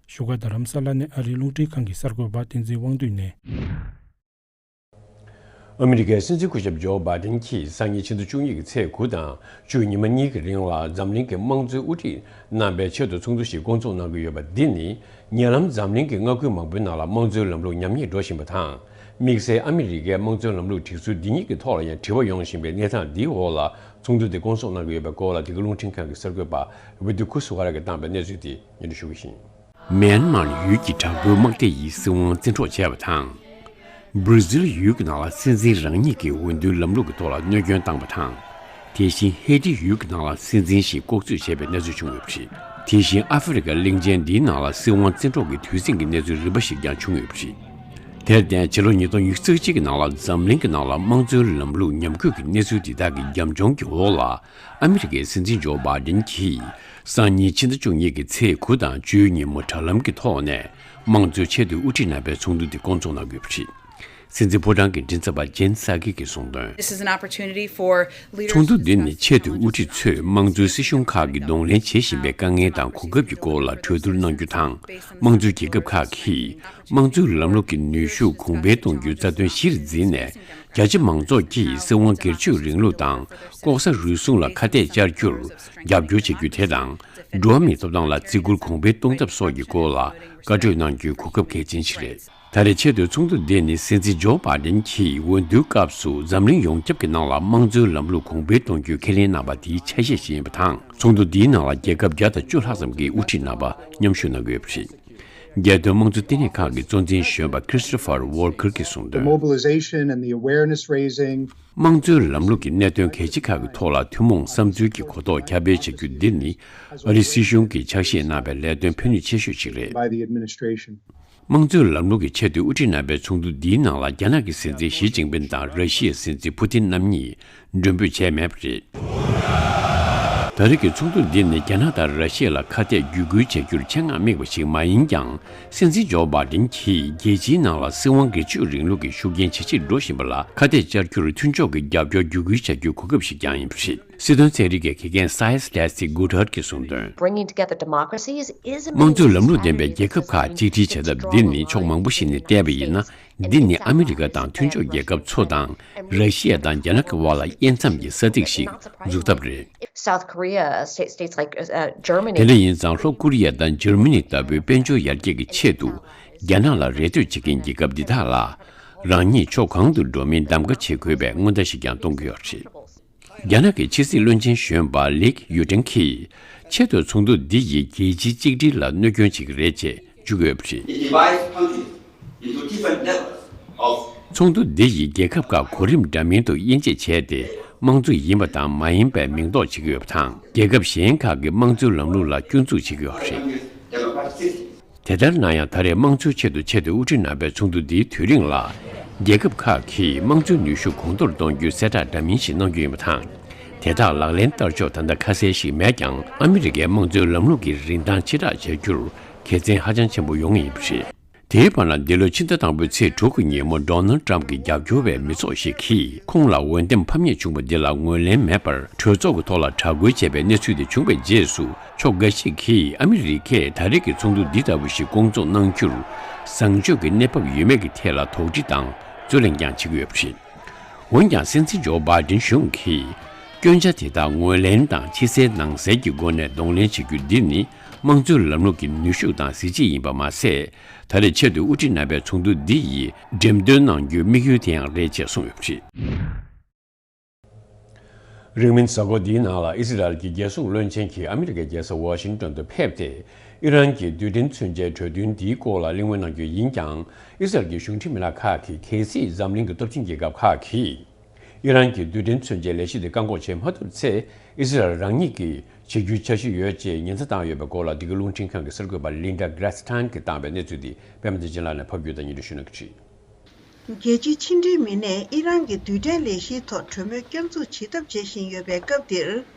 བཞུགས་སྒར་རྡ་རམ་ས་ལ་ནས་ཨ་རིའི་རླུང་འཕྲིན་ཁང་གི་གསར་འགོད་པ་བསྟན་འཛིན་དབང་འདུས་ནས། ཨ་མི་རི་ཀའི་སྲིད་འཛིན་སྐུ་ཞབས་ཇོ་བྷའི་ཌེན་གྱིས་སང་ཉིན་ཕྱི་ཟླ་བཅུ་གཉིས་ཀྱི་ཚེས་དགུ་དང་བཅུ་ཉི་མ་གཉིས་ཀྱི་རིང་ལ་འཛམ་གླིང་གི་དམངས་གཙོའི་དབུ་ཁྲིད་རྣམ་པའི་ཆེད་དུ་ཚོགས་འདུ་ཞིག་བསྐོང་ཚོགས་གནང་གི་ཡོད་པ་འདི་ནི། ཉེ་ལམ་འཛམ་གླིང་གི་མངའ་ཁུལ་མང་པོའི་ནང་ལ་དམངས་གཙོའི་ལམ་ལུགས་ཉམས་ཉེས་འགྲོ་བཞིན་པ་དང་། དམིགས་བསལ་ཨ་མི་རི་ཀའི་དམངས་གཙོའི་ལམ་ལུགས་སྒྲིག་སྲོལ་འདི་ཉིད་ཀྱི་ཐོག་ལ་ཡང་དྲི་བ་ཡོང་བཞིན་པའི་གནས་སྟངས་འདིའི་འོག་ལ་ཚོགས་འདུ་འདི་བསྐོང་ཚོགས་གནང་གི་ཡོད་པའི་སྐོར་ལ། འདི་ག་རླུང་འཕྲིན་ཁང་གི་གསར་འགོད་པ་ཝི་ཏུ་ཁུ་སུ་ཝ་ར་གིས་བཏང་པའི་གནས་ཚུལ་དེ་སྙན་སྒྲོན་ཞུ་གི་ཡིན། མེན་མར་ཡུལ་གྱི་དྲག་པོའི་དམག་སྡེ་ཡིས་སྲིད་དབང་བཙན་འཕྲོག་བྱས་པ་དང་། སྦྲ་ཟིལ་ཡུལ་གྱི་ནང་ལ་སྲིད་འཛིན་རང་ཉིད་ཀྱི་འོས་བསྡུའི་ལམ་ལུགས་ཀྱི་ཐོག་ལ་གནོད་སྐྱོན་བཏང་བ་དང་། དེ་བཞིན་ཧེ་ཏི་ཡུལ་གྱི་ནང་ལ་སྲིད་འཛིན་ཞིག་ལྐོག་རྫོད་བྱས་པའི་གནས་ཚུལ་བྱུང་ཡོད་པ་རེད། དེ་བཞིན་ཨ་ཧྥེ་རི་ཁ་གླིང་ཆེན་འདིའི་ནང་ལ་སྲིད་དབང་བཙན་འཕྲོག་གི་དུས་ཟིང་གི་གནས་ཚུལ་རིམ་པ་ཞིག་ཀྱང་བྱུང་ཡོད་པ་རེད། དེར་བརྟེན་ཕྱི་ལོ་ཉིས་སྟོང་ཉི་ཤུ་རྩ་གཅིག་གི་ནང་ལ་འཛམ་གླིང་གི་ནང་ལ་དམངས་གཙོའི་ལམ་ལུགས་ཉམས་རྒུད་ཀྱི་གནས་ཚུལ་འདི་དག་གི་རྒྱབ་ལྗོངས་ཀྱི་འོག་ལ། ཨ་མི་རི་ཀའི་སྲིད་འཛིན་ཇོ་བྷའི་ཌེན་གྱིས་སང་ཉིན་ཕྱི་ཟླ་བཅུ་གཉིས་ཀྱི་ཚེས་དགུ་དང་བཅུའི་ཉིན་མོ་དྲ་ལམ་གྱི་ཐོག་ནས་དམངས་གཙོའི་ཆེས་མཐོའི་དབུ་ཁྲིད་རྣམ་པའི་ཚོགས་འདུ་འདི་བསྐོང་ཚོགས་གནང་དགོས་པ་རེད། སྲིད་འཛིན་ཕོ་བྲང་གི་མགྲིན་ཚབ་པ་ཇེན་སཱ་ཀི་གིས་གསུངས་དོན། This is an opportunity for leaders. ཚོགས་འདུ་འདི་ནི་ཆེས་མཐོའི་དབུ་ཁྲིད་ཚོས་དམངས་གཙོའི་སྲིད་གཞུང་ཁག་གིས་གདོང་ལེན་བྱེད་བཞིན་པའི་དཀའ་ངལ་དང་གོ་སྐབས་ཀྱི་སྐོར་ལ་གྲོས་བསྡུར་གནང་རྒྱུ་དང་། དམངས་གཙོའི་རྒྱལ་ཁབ་ཁག་གིས་དམངས་གཙོའི་ལམ་ལུགས་ཀྱི་ནུས་ཤུགས་གོང་འཕེལ་གཏོང་རྒྱུའི་རྩ་དོན་གཞིར་འཛིན་ནས། རྒྱ་ཆེ་མང་ཚོགས་ཀྱིས་སྲིད་དབང་སྒེར་གཅོད་རིང་ལུགས་དང་ལྐོག་ཟ་རུལ་སུངས་ལ་ཁ་གཏད་བཅར་རྒྱུར་རྒྱབ་སྐྱོར་བྱེད་རྒྱུ་དེ་དང་། འགྲོ་བ་མིའི་ཐོབ་ཐང་ལ་བརྩི་བཀུར་གོང་འཕེལ་གཏོང་ཐབས་སོགས་ཀྱི་སྐོར་ལ་བཀའ་གྲོས་གནང་རྒྱུའི་གོ་སྐབས་གལ་ཆེན་ཞིག་རེད། ད་རེས་ཆེས་མཐོའི་ཚོགས་འདུ་འདི་ནི་སྲིད་འཛིན་ཇོ་བྷའི་ཌེན་གྱིས་འོས་བསྡུའི་སྐབས་སུ་འཛམ་གླིང་ཡོངས་ཁྱབ་ཀྱི་ནང་ལ་དམངས་གཙོའི་ལམ་ལུགས་གོང་འཕེལ་གཏོང་རྒྱུའི་ཁས་ལེན་གནང་བ་དེའི་ཆ་ཤས་ཤིག་ཡིན་པ་དང་། ཚོགས་འདུ་འདིའི་ནང་ལ་རྒྱལ་ཁབ་བརྒྱ་དང་བཅུ་ལྷག་ཙམ་གྱི་དབུ་ཁྲིད་རྣམ་པ་མཉམ་ཞུགས་གནང་གི་ཡོད་པ་རེད། རྒྱལ་དོན་དམངས་གཙོ་བསྟི་གནས་ཁང་གི་གཙོ་འཛིན་གཞོན་པ་ཁྲི་སི་ཊོ་ཕར་ཝོལ་ཁར་གྱིས་གསུངས་དོན། The mobilization and the awareness raising དམངས་གཙོའི་ལམ་ལུགས་ཀྱི་གནད་དོན་གལ་ཆེ་ཁག་གི་ཐོག་ལ་ཐུན་མོང་བསམ་ཚུལ་གྱི་གོ་རྟོགས་ཁྱབ་སྤེལ་བྱ་རྒྱུ་འདི་ནི་ཨ་རིའི་སྲིད་གཞུང་གིས་ཕྱག་བཞེས་གནང་བའི་ལས་དོན་ཕན་ནུས་ཆེ་ཤོས་ཤིག་རེད། By the administration. དམངས་གཙོའི་ལམ་ལུགས་ཀྱི་ཆེས་མཐོའི་དབུ་ཁྲིད་རྣམ་པའི་ཚོགས་འདུ་འདིའི་ནང་ལ་རྒྱ་ནག་གི་སྲིད་འཛིན་ཞི་ཅིན་ཕིན་དང་ར་ཤི་ཡའི་སྲིད་འཛིན་ཕུ་ཏིན་རྣམ་གཉིས་མགྲོན་འབོད་བྱས་མེད་པ་རེད། ད་རེས་ཀྱི་ཚོགས་འདུ་འདི་ནི་རྒྱ་ནག་དང་ར་ཤི་ཡ་ལ་ཁ་གཏད་བརྒྱུད་སྐུལ་བྱ་རྒྱུར་ཆེད་མངགས་དམིགས་པ་ཞིག་མ་ཡིན་ཀྱང་། སྲིད་འཛིན་ཇོ་བྷའི་ཌེན་གྱིས་རྒྱལ་སྤྱིའི་ནང་ལ་སྲིད་དབང་སྒེར་གཅོད་རིང་ལུགས་ཀྱི་ཤུགས་རྐྱེན་ཇེ་ཆེར་འགྲོ་བཞིན་པ་ལ་ཁ་གཏད་བཅར་རྒྱུར་མཐུན་ཕྱོགས་ཀྱི་རྒྱབ་སྐྱོར་བརྒྱུད་སྐུལ་བྱ་རྒྱུའི་གོ་སྐབས་ཤིག་ཀྱང་ཡིན་པ་རེད། སྲིད་དོན་ཚན་རིག་པའི་དགེ་རྒན་སའེ་སི་ཏེ་སི་གུ་ཐར་གྱིས་གསུངས་དོན། Bringing together democracies is a དམངས་གཙོའི་ལམ་ལུགས་ལྡན་པའི་རྒྱལ་ཁབ་ཁག་གཅིག་སྒྲིལ་བྱ་ཐབས་འདི་ནི་ཕྱོགས་མང་པོ་ཞིག་ནས་བལྟས་པ་ཡིན་ན། འདི་ནི་ཨ་མི་རི་ཀ་དང་མཐུན་ཕྱོགས་རྒྱལ་ཁབ་ཚོ་དང་ར་ཤི་ཡ་དང་རྒྱ་ནག་གི་དབར་ལ་དབྱེ་མཚམས་ཀྱི་ས་ཚིགས་ཤིག་འཛུགས་ཐབས་རེད། South Korea, state, states like, uh, Germany. དེ་འདྲ་ཡིན་ཙང་ལྷོ་ཀོ་རི་ཡ་དང་འཇར་མ་ནི་ལྟ་བུའི་དཔལ་འབྱོར་ཡར་རྒྱས་ཀྱི་ཆེད་དུ་རྒྱ་ནག་ལ་རེ་ལྟོས་བྱེད་མཁན་རྒྱལ་ཁབ་འདི་དག་ལ། རང་ཉིད་ཕྱོགས་གང་དུ་འགྲོ་མིན་གདམ་ག་བྱེད་དགོས་པའི་སྔོན་བརྡ་ཞིག་ཀྱང་གཏོང་གི་ཡོད་པ་རེད། རྒྱ་ནག་གི་ཕྱི་སྲིད་བློན་ཆེན་གཞོན་པ་ལིག་ཡུ་ཀྲེང་གིས་ཆེད་དུ་ཚོགས་འདུ་འདི་ཡིས་རྒྱལ་སྤྱིའི་གཅིག་སྒྲིལ་ལ་གནོད་སྐྱོན་བྱེད་ཀྱི་རེད་ཅེས་བརྗོད་ཀྱི་ཡོད་པ་རེད། It divides countries into different levels of ཚོགས་འདུ་འདི་ཡིས་རྒྱལ་ཁབ་ཁག་གོ་རིམ་འདྲ་མིན་དུ་དབྱེ་འབྱེད་བྱས་ཏེ། དམངས་གཙོ་ཡིན་པ་དང་མ་ཡིན་པའི་མིང་འདོགས་བྱེད་ཀྱི་ཡོད་པ་དང་། རྒྱལ་ཁབ་གཞན་ཁག་གི་དམངས་གཙོའི་ལམ་ལུགས་ལ་སྐྱོན་འཛུགས་བྱེད་ཀྱི་ཡོད་པ་རེད། Democratic system དེ་ལྟར་ན་ཡང་། ད་རེས་དམངས་གཙོའི་ཆེད་དུ་ཆེད་དུ་དབུ་ཁྲིད་རྣམ་པའི་ཚོགས་འདུ་འདིའི་དུས་རིང་ལ། རྒྱལ་ཁབ་ཁག་གིས་དམངས་གཙོའི་ནུས་ཤུགས་གོང་མཐོར་གཏོང་རྒྱུའི་གསལ་བསྒྲགས་འདྲ་མིན་ཞིག་གནང་རྒྱུ་ཡིན་པ་དང་། དེ་དག་ལག་ལེན་བསྟར་ཕྱོགས་ད་ལྟ་ཁ་གསལ་ཞིག་མེད་ཀྱང་། ཨ་མི་རི་ཀའི་དམངས་གཙོའི་ལམ་ལུགས་ཀྱི་རིན་ཐང་ཆེ་དྲགས་བྱ་རྒྱུར་དགེ་མཚན་ཧ་ཅང་ཆེན་པོ་ཡོང་ངེས་ཡིན་པ་རེད། དེའི་བར་ན། འདི་ལོའི་ཕྱི་ཟླ་དང་པོའི་ཚེས་དྲུག་གི་ཉིན་མོ། ཌོ་ནལ་ཌི་ཊརམ་ཕི་གྱི་རྒྱབ་སྐྱོར་བའི་མི་ཚོགས་ཤིག་གིས། ཁོང་ལ་འོས་འདེམས་ཕམ་ཉེས་བྱུང་བ་འདི་ལ་ངོས་ལེན་མེད་པར། གྲོས་ཚོགས་ཀྱི་ཐོག་ལ་དྲག་རྒོལ་བྱས་པའི་གནས་ཚུལ་དེ་བྱུང་བའི་རྗེས་སུ། ཕྱོགས་འགའ་ཞིག་གིས་ཨ་མི་རི་ཀས་ད་རེས་ཀྱི་ཚོགས་འདུ་འདི་ལྟ་བུ་ཞིག་བསྐོང་ཚོགས་གནང་རྒྱུར། བཟང་སྤྱོད་ཀྱི་གནས་བབ་ཡོད་མེད་ཀྱི་ཐད་ལ་དོགས་འདྲི་དང་རྩོད་གླེང་ཀྱང་བྱེད་ཀྱི་ཡོད་པ་རེད། འོན་ཀྱང་། སྲིད་འཛིན་ཇོ་བྷའི་ཌེན་གཞུང་གིས། སྐྱོན་ཆ་དེ་དག་ངོས་ལེན་དང་། ཕྱི་གསལ་ནང་གསལ་གྱི་སྒོ་ནས་གདོང་ལེན་བྱེད་རྒྱུ་འདི་ནི། དམངས་གཙོའི་ལམ་ལུགས་ཀྱི་ནུས་ཤུགས་དང་གཟི་བརྗིད་ཡིན་པ་མ་ཟད། ད་རེས་ཆེད་དུ་དབུ་ཁྲིད་རྣམ་པའི་ཚོགས་འདུ་འདི་ཡིས་འགྲེམས་སྟོན་གནང་རྒྱུའི་དམིགས་ཡུལ་དེ་ཡང་རེད་ཅེས་གསུངས་ཡོད་པ་རེད། རིང་མིན་གཟའ་འཁོར་འདིའི་ནང་ལ། ཨི་སི་རལ་གྱི་རྒྱལ་སྲུང་བློན་ཆེན་གྱིས་ཨ་མི་རི་ཀའི་རྒྱལ་ས་ཝ་ཤིང་ཏོན་དུ་ཕེབས་ཏེ། ཨི་རན་གྱི་རྡུལ་ཕྲན་མཚོན་ཆའི་གྲོས་མཐུན་འདིའི་སྐོར་ལ་གླེང་མོལ་གནང་རྒྱུ་ཡིན་ཀྱང་། ཨི་སི་རལ་གྱི་གཞུང་འབྲེལ་མི་སྣ་ཁག་གིས། གལ་སྲིད་འཛམ་གླིང་གི་སྟོབས་ཆེན་རྒྱལ་ཁབ་ཁག་གིས་ཨི་རན་གྱི་རྡུལ་ཕྲན་མཚོན་ཆའི་ལས་གཞི་དེ་བཀག་འགོག་བྱེད་མ་ཐུབ་ཚེ། ཨི་སི་རལ་རང་ཉིད་ཀྱིས་བྱེད་རྒྱུའི་འཆར་གཞི་ཡོད་ཅེས་ཉེན་བརྡ་བཏང་ཡོད་པའི་སྐོར་ལ། འདི་ག་རླུང་འཕྲིན་ཁང་གི་གསར་འགོད་པ་ལིན་ཌ་གྷ་རེ་སི་ཐན་གྱིས་བཏང་བའི་གནས་ཚུལ་དེ། པད་མ་བདེ་ཆེན་ལགས་ནས་ཕབ་སྒྱུར་དང་སྙན་སྒྲོན་ཞུ་གནང་གི་རེད། རྒྱལ་སྤྱིའི་ཕྱི་འབྲེལ་མི་སྣས་ཨི་རན་གྱི་རྡུལ་ཕྲན་ལས་གཞིའི་ཐོག་གྲོས་མོལ་བསྐྱར་འཛུགས་བྱེད་ཐབས་བྱེད་བཞིན་ཡོད་པའི་སྐབས་འདིར།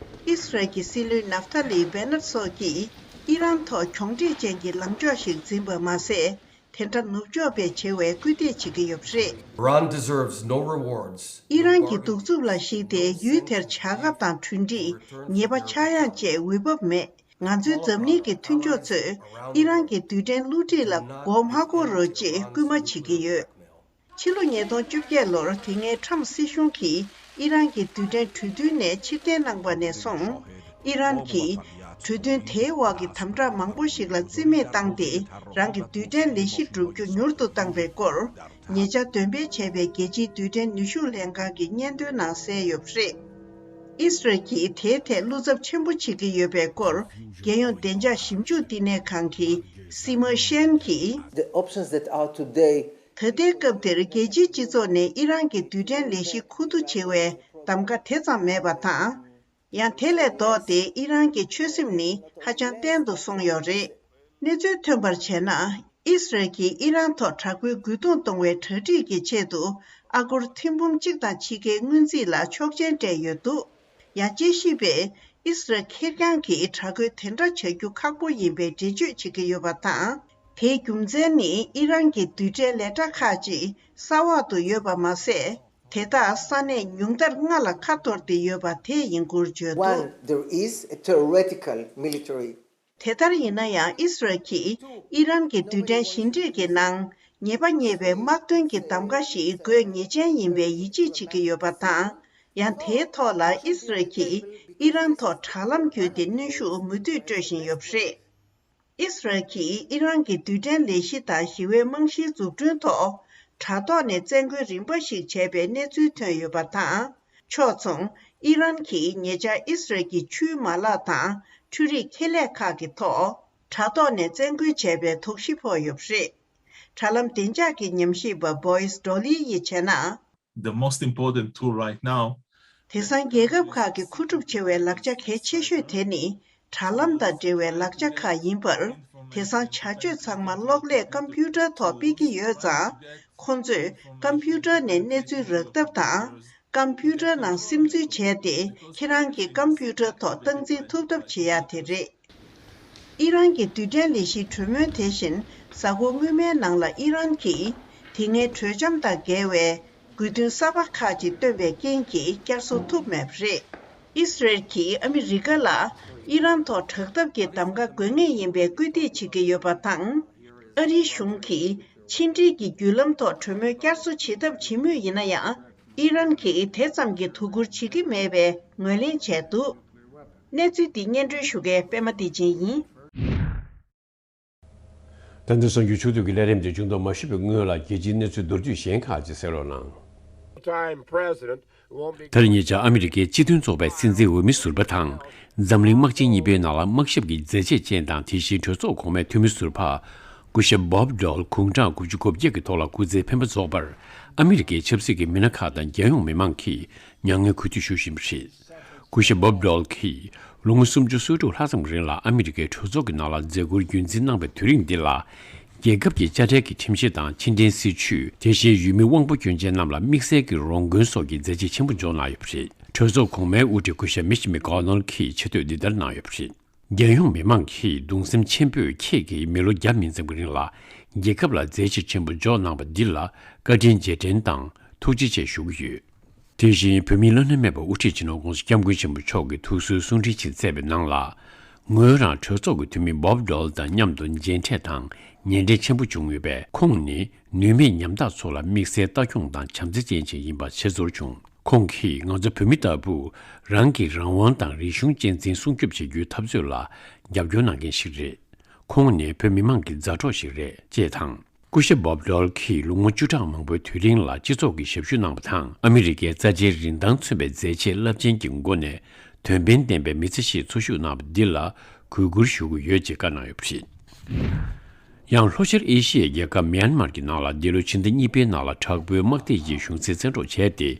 ཨི་སི་རལ་གྱི་སྲིད་བློན་ནབ་ཐ་ལི་བྷེ་ནཊ་སོགས་ཀྱིས་ཨི་རན་ཐོག་གྱོང་འཕྲད་ཅན་གྱི་ལངས་ཕྱོགས་ཤིག་འཛིན་པ་མ་ཟད། དེ་འདྲ་ནུབ་ཕྱོགས་པས་བྱེད་པའི་སྐུལ་འདེད་བྱེད་ཀྱི་ཡོད་པ་རེད། Iran deserves no rewards. ཨི་རན་གྱི་གདུག་རྩུབ་ལ་གཞིགས་ཏེ། ཡུལ་དེར་བྱ་དགའ་དང་གྲུ་འགྲིག་ཉེས་པ་ཆག་ཡང་བཅས་འོས་བབ་མེད། ང་ཚོའི་འཛམ་གླིང་གི་མཐུན་ཕྱོགས་ཚོས་ཨི་རན་གྱི་རྡུལ་ཕྲན་བསླུ་བྲིད་ལ་མགོ་མ་འཁོར་རོགས་ཅེས་སྐུལ་མ་བྱེད་ཀྱི་ཡོད། ཕྱི་ལོ་ཉིས་སྟོང་བཅོ་བརྒྱད་ལོར་དེ་སྔའི་ཁྲམ་སྲིད་གཞུང་གིས་ཨི་རན་གྱི་རྡུལ་ཕྲན་གྲོས་མཐུན་ནས་ཕྱིར་འཐེན་གནང་བ་ནས་བཟུང་། ཨི་རན་གྱིས་གྲོས་མཐུན་དེའི་འོག་གི་དམ་དྲག་མང་པོ་ཞིག་ལ་རྩིས་མེད་བཏང་སྟེ། རང་གི་རྡུལ་ཕྲན་ལས་གཞི་བསྒྲུབ་རྒྱུ་མྱུར་དུ་བཏང་པའི་སྐོར། ཉེ་ཆར་འདོན་སྤེལ་བྱས་པའི་རྒྱལ་སྤྱིའི་རྡུལ་ཕྲན་ནུས་ཤུགས་ལྷན་ཁང་གི་སྙན་ཐོའི་ནང་གསལ་ཡོད་པ་རེད། ཨི་སི་རལ་གྱིས་དེའི་ཐད་བློ་འཚབ་ཆེན་པོ་བྱེད་ཀྱི་ཡོད་པའི་སྐོར། རྒྱལ་ཡོངས་བདེ་འཇགས་ཞིབ་འཇུག་བསྟི་གནས་ཁང་གི་སི་མ་ཤན་གྱིས། The options that are today ད་ལྟའི་སྐབས་འདིར་རྒྱལ་སྤྱིའི་སྤྱི་ཚོགས་ནས་ཨི་རན་གྱི་རྡུལ་ཕྲན་ལས་གཞི་མཁོ་བསྡུ་བྱེད་པའི་གདམ་ག་དེ་ཙམ་མེད་པ་དང་། ཡང་དེ་ལས་ལྡོག་སྟེ་ཨི་རན་གྱི་ཆོད་སེམས་ནི་ཧ་ཅང་བརྟན་དུ་སོང་ཡོད་རེད། གནས་ཚུལ་ཐོན་པར་བྱས་ན། ཨི་སི་རལ་གྱིས་ཨི་རན་ཐོག་དྲག་པོའི་རྒོལ་རྡུང་གཏོང་བའི་གྲ་སྒྲིག་གི་ཆེད་དུ། ཨ་སྒོར་ཐེར་འབུམ་གཅིག་དང་ཕྱེད་ཀའི་སྔོན་རྩིས་ལ་ཆོག་མཆན་སྤྲད་ཡོད་འདུག་ཡང་དཔྱད་ཞིབ་པས། ཨི་སི་རལ་ཁེར་རྐྱང་གིས་དྲག་རྒོལ་དེ་འདྲ་བྱ་རྒྱུ་ཁག་པོ་ཡིན་པའི་འགྲེལ་བརྗོད་བྱེད་ཀྱི་ཡོད་པ་དང་། དེའི་རྒྱུ་མཚན་ནི་ཨི་རན་གྱི་རྡུལ་ཕྲན་ལས་གྲྭ་ཁག་ཅིག་ས་འོག་ཏུ་ཡོད་པ་མ་ཟད། དེ་དག་ས་གནས་ཉུང་མཐར་ལྔ་ལ་ཁ་འཐོར་ཏེ་ཡོད་པ་དེ་ཡིན་སྐོར་བརྗོད་འདུག One, there is a theoretical military དེ་ལྟར་ཡིན་ན་ཡང་། ཨི་སི་རལ་གྱིས་ཨི་རན་གྱི་རྡུལ་ཕྲན་ཞི་འགྲིག་གི་ནང་ཉེས་པ་རྙེད་པའི་དམག་དོན་གྱི་གདམ་ག་ཞིག་དགོས་ངེས་ཅན་ཡིན་པའི་ཡིད་ཆེས་བྱེད་ཀྱི་ཡོད་པ་དང་། ཡང་དེའི་ཐོག་ལ་ཨི་སི་རལ་གྱིས་ཨི་རན་ཐོག་དྲ་ལམ་བརྒྱུད་དེ་གནོན་ཤུགས་མུ་མཐུད་སྤྲོད་བཞིན་ཡོད་པ་རེད། ཨི་སི་རལ་གྱིས་ཨི་རན་གྱི་རྡུལ་ཕྲན་ལས་གཞི་དང་ཞི་བའི་རྨང་གཞིའི་འཛུགས་སྐྲུན་ཐོག་དྲ་ཐོག་ནས་བཙན་རྒོལ་རིམ་པ་ཞིག་བྱས་པའི་གནས་ཚུལ་ཐོན་ཡོད་པ་དང་། ཕྱོགས་མཚུངས། ཨི་རན་གྱིས་ཉེ་ཆར་ཨི་སི་རལ་གྱི་ཆུའི་མ་ལག་དང་འཕྲུལ་རིག་ཁེ་ལས་ཁག་གི་ཐོག་དྲ་ཐོག་ནས་བཙན་རྒོལ་བྱས་པའི་དོགས་གཞི་ཕོག་ཡོད་པ་རེད། དྲ་ལམ་བདེ་འཇགས་ཀྱི་ཉམས་ཞིབ་པ་བོ་ཡིས་ཌོ་ལི་ཡིས་བྱས་ན། The most important tool right now དེང་སང་རྒྱལ་ཁབ་ཁག་གི་མཁོ་སྒྲུབ་ཆེ་བའི་ལག་ཆ་གལ་ཆེ་ཤོས་དེ་ནི་དྲ་ལམ་དང་འབྲེལ་བའི་ལག་ཆ་ཁག་ཡིན་པར། དེང་སང་བྱ་སྤྱོད་ཚང་མ་གློག་ཀླད་ཀམ་པུ་ཊར་ཐོག་སྤེལ་གྱི་ཡོད་ཙང་། ཁོང་ཚོས་ཀམ་པུ་ཊར་ནས་གནས་ཚུལ་རག་ཐབས་དང་། ཀམ་པུ་ཊར་ནང་སིམ་འཛུལ་བྱས་ཏེ། ཁྱེད་རང་གི་ཀམ་པུ་ཊར་ཐོག་སྟངས་འཛིན་ཐུབ་ཐབས་བྱེད་ཡ་དེ་རེད། ཨི་རན་གྱི་རྡུལ་ཕྲན་ལས་གཞིའི་གྲོས་མོལ་དེ་བཞིན། གཟའ་འཁོར་སྔོན་མའི་ནང་ལ་ཨི་རན་གྱིས་དེ་སྔའི་གྲོས་འཆམ་དང་འགལ་བའི་དགོས་འདུན་གསར་པ་ཁག་ཅིག་བཏོན་པའི་རྐྱེན་གྱིས་བསྐྱར་གསོ་ཐུབ་མེད་པ་རེད། ཨི་སི་རལ་གྱིས་ཨ་མི་རི་ཀ་ལ་ཨི་རན་ཐོག་དྲག་འཐབ་ཀྱི་གདམ་ག་དགོས་ངེས་ཡིན་པའི་སྐུལ་འདེད་བྱེད་ཀྱི་ཡོད་པ་དང་། ཨ་རིའི་གཞུང་གིས་ཕྱི་འབྲེལ་གྱི་བརྒྱུད་ལམ་ཐོག་གྲོས་མོལ་བསྐྱར་གསོ་བྱེད་ཐབས་བྱེད་མུས་ཡིན་ན་ཡང་། ཨི་རན་གྱིས་དེ་ཙམ་གྱི་དོ་ཁུར་བྱེད་ཀྱི་མེད་པའི་ངོས་ལེན་བྱས་འདུག་གནས་ཚུལ་འདི་སྙན་སྒྲོན་ཞུ་མཁན་པད་མ་བདེ་ཆེན་ཡིན། ད་ལྟ་གསར་འགྱུར་ཕྱོགས་བསྡུས་ཀྱི་ལས་རིམ་དེ་མཇུག་སྡོམ་མ་ཞུས་པའི་སྔོན་ལ། རྒྱལ་སྤྱིའི་གནས་ཚུལ་མདོར་བསྡུས་གཞན་ཁག་ཅིག་གསན་རོགས་གནང་། Time president won't be ད་རེས་ཉེ་ཆར་ཨ་མི་རི་ཀའི་སྤྱི་མཐུན་ཚོགས་པའི་སྲིད་འཛིན་འོས་མི་ཟུར་པ་དང་། འཛམ་གླིང་དམག་ཆེན་གཉིས་པའི་ནང་ལ་དམག་ཞབས་ཀྱི་མཛད་རྗེས་ཅན་དང་། དེ་བཞིན་གྲོས་ཚོགས་གོང་མའི་འཐུས་མི་ཟུར་པ། སྐུ་ཞབས་Bob Dole དགུང་གྲངས་དགུ་བཅུ་གོ་བརྒྱད་ཀྱི་ཐོག་ལ་སྐུ་ཚེ་འཕེན་པ་རྫོགས་པར། ཨ་མི་རི་ཀའི་ཆབ་སྲིད་ཀྱི་མི་སྣ་ཁག་དང་རྒྱལ་ཡོངས་མི་མང་གིས་མྱ་ངན་གུས་འདུད་ཞུ་བཞིན་པ་རེད། སྐུ་ཞབས་Bob Dole གྱིས་ལོ་ངོ་སུམ་ཅུ་སོ་དྲུག་ལྷག་ཙམ་རིང་ལ་ཨ་མི་རི་ཀའི་གྲོས་ཚོགས་ཀྱི་ནང་ལ་མཛད་ཁུར་རྒྱུན་འཛིན་གནང་བའི་དུས་རིང་འདི་ལ། རྒྱལ་ཁབ་ཀྱི་དཔྱ་ཁྲལ་གྱི་ཁྲིམས་གཞི་དང་ཕྱི་འབྲེལ་སྲིད་ཇུས། དེ་བཞིན་ཡུལ་མི་དབང་པོ་སྐྱོན་ཅན་རྣམས་ལ་དམིགས་བསལ་གྱི་རོགས་མགོན་སོགས་ཀྱི་མཛད་རྗེས་ཆེན་པོ་འཇོག་གནང་ཡོད་པ་རེད། གྲོས་ཚོགས་གོང་མའི་དབུ་ཁྲིད་སྐུ་ཞབས་Mitch McConnell གྱིས་ཆེ་བསྟོད་འདི་ལྟར་གནང་ཡོད་པ་རེད། རྒྱལ་ཡོངས་མི་མང་གིས་གདུང་སེམས་ཆེན་པོས་ཁྱེད་ཀྱིས་མི་ལོ་བརྒྱ་མིན་ཙམ་གྱི་རིང་ལ་རྒྱལ་ཁབ་ལ་མཛད་རྗེས་ཆེན་པོ་འཇོག་གནང་བ་འདི་ལ་བཀའ་དྲིན་རྗེས་དྲན་དང་ཐུགས་རྗེ་ཆེ་ཞུ་གི་ཡོད། དེ་བཞིན་བོད་མིའི་བླ་ན་མེད་པ་དབུ་ཁྲིད་སྤྱི་ནོར་༸གོང་ས་༸སྐྱབས་མགོན་ཆེན་པོ་མཆོག་གིས་ཐུགས་གསོའི་གསུང་འཕྲིན་ཞིག་བསྩལ་བའི་ནང་ལ། ངོས་རང་གྲོས་ཚོགས་ཀྱི་འཐུས་མི་Bob Dole དང་མཉམ་དུ་མཇལ་འཕྲད་དང་ཉེ་འབྲེལ་ཆེན་པོ་བྱུང་ཡོད་པས། ཁོང་ནི་ནུས་མེད་ཉམ་ཐག་ཚོ་ལ་དམིགས་བསལ་ལྟ་སྐྱོང་དང་བྱམས་བརྩེ་ཅན་ཞིག་ཡིན་པ་ཤེས་ཚོར་བྱུང་། ཁོང་གིས་ང་ཚོ་བོད་མི་ལྟ་བུ་རང་གི་རང་དབང་དང་རིག་གཞུང་གཅེས་འཛིན་སྲུང་སྐྱོབ་བྱེད་རྒྱུའི་འཐབ་རྩོད་ལ་རྒྱབ་སྐྱོར་གནང་མཁན་ཞིག་རེད། ཁོང་ནི་བོད་མི་མང་གི་མཛའ་གྲོགས་ཤིག་རེད་ཅེས་དང་། སྐུ་ཞབས་Bob Dole གྱིས་ལོ་ངོ་བཅུ་ཕྲག་མང་པོའི་དུས་རིང་ལ་སྤྱི་ཚོགས་ཀྱི་ཞབས་ཞུ་གནང་བ་དང་། ཨ་མི་རི་ཀའི་རྩ་ཆེའི་རིན་ཐང་མཚོན་པའི་མཛད་རྗེས་རླབས་ཆེན་གྱི་སྒོ་ནས་དོན་ཕན་ལྡན་པའི་མི་ཚེ་ཞིག་འཚོ་བཞུགས་གནང་བ་འདི་ལ་གུས་བཀུར་ཞུ་གི་ཡོད་ཅེས་བཀའ་གནང་ཡོད་པ་རེད། ཡང་ལྷོ་ཤར་ཨེ་ཤི་ཡའི་རྒྱལ་ཁབ་མིའན་མར་གྱི་ནང་ལ་འདི་ལོའི་ཕྱི་ཟླ་གཉིས་པའི་ནང་ལ་དྲག་པོའི་དམག་སྡེ་ཡིས་གཞུང་འཛིན་བཙན་འཕྲོག་བྱས་ཏེ།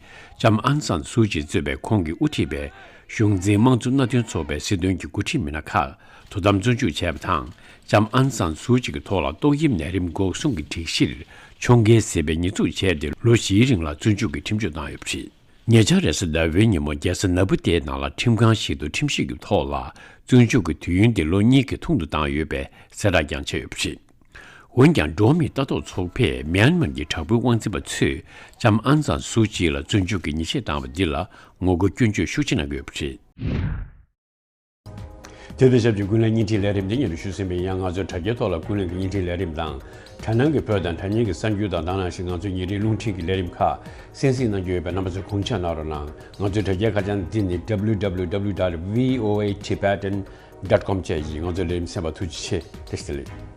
ལྕམ་ཨང་སན་སུའུ་ཅི་གཙོས་པའི་ཁོང་གིས་དབུ་ཁྲིད་པའི་གཞུང་འཛིན་དམངས་གཙོ་མནའ་མཐུན་ཚོགས་པའི་སྲིད་དོན་གྱི་འགོ་ཁྲིད་མི་སྣ་ཁག་དོ་དམ་བཙོན་འཇུག་བྱས་པ་དང་། ལྕམ་ཨང་སན་སུའུ་ཅི་གི་ཐོག་ལ་ཏོག་དབྱིབས་ནད་རིམས་འགོག་སྲུང་གི་སྒྲིག་གཞིར་ཕྱོགས་འགལ་ཟིན་པའི་ཉེས་འཛུགས་བྱས་ཏེ། ལོ་བཞིའི་རིང་ལ་བཙོན་འཇུག་གི་ཁྲིམས་གཅོད་བཏང་ཡོད་པ་རེད། ཉེ་ཆར་རེས་གཟའ་ཟླ་བའི་ཉིན་མོ་རྒྱལ་ས་ནཱ་བུ་ཏའི་ནང་ལ་ཁྲིམས་ཁང་ཞིག་ཏུ་ཁྲིམས་ཞིབ་ཀྱི་ཐོག་ལ་བཙོན་འཇུག་གི་དུས་ཡུན་དེ་ལོ་གཉིས་ཀྱི་ཐུང་དུ་བཏང་ཡོད་པའི་གསལ་བསྒྲགས་ཀྱང་བྱས་ཡོད་པ་རེད། འོན་ཀྱང་། འགྲོ་བ་མིའི་ལྟ་རྟོག་ཚོགས་པས་མིའན་མར་གྱི་དྲག་པོའི་དབང་འཛིན་པ་ཚོས་ལྕམ་ཨང་སན་སུའུ་ཅི་ལ་བཙོན་འཇུག་གི་ཉེས་ཆད་བཏང་བ་འདི་ལ་ངོ་རྒོལ་སྐྱོན་བརྗོད་ཤུགས་ཆེ་གནང་གི་ཡོད་པ་རེད། དེ་དང་ཆབས་ཅིག་ཀུན་གླེང་བརྙན་འཕྲིན་ལས་རིམ་འདི་སྙན་དུ་ཞུ་ཟིན་པའི། ཡང་ང་ཚོའི་དྲ་རྒྱའི་ཐོག་ལ་ཀུན་གླེང་གི་བརྙན་འཕྲིན་ལས་རིམ་དང་། དྲ་སྣང་གི་བོད་དང་དྲ་བརྙན་གྱི་གསར་འགྱུར་དང་། དེ་ནང་བཞིན་ང་ཚོའི་ཉིན་རེའི་རླུང་འཕྲིན་གྱི་ལས་རིམ་ཁག་གསན་གཟིགས་གནང་རྒྱུ་ཡོད་པས། རྣམ་པ་ཚོས་དགོངས་འཇགས་གནང་རོགས་གནང་། ང་ཚོའི་དྲ་རྒྱའི་ཁ་བྱང་འདི་ནི་W W W dot V O A Tibetan dot com བཅས་ཡིན། ང་ཚོའི་ལས་རིམ་གསན་པར་ཐུགས་རྗེ་ཆེ། བཀྲ་ཤིས་བདེ་ལེགས།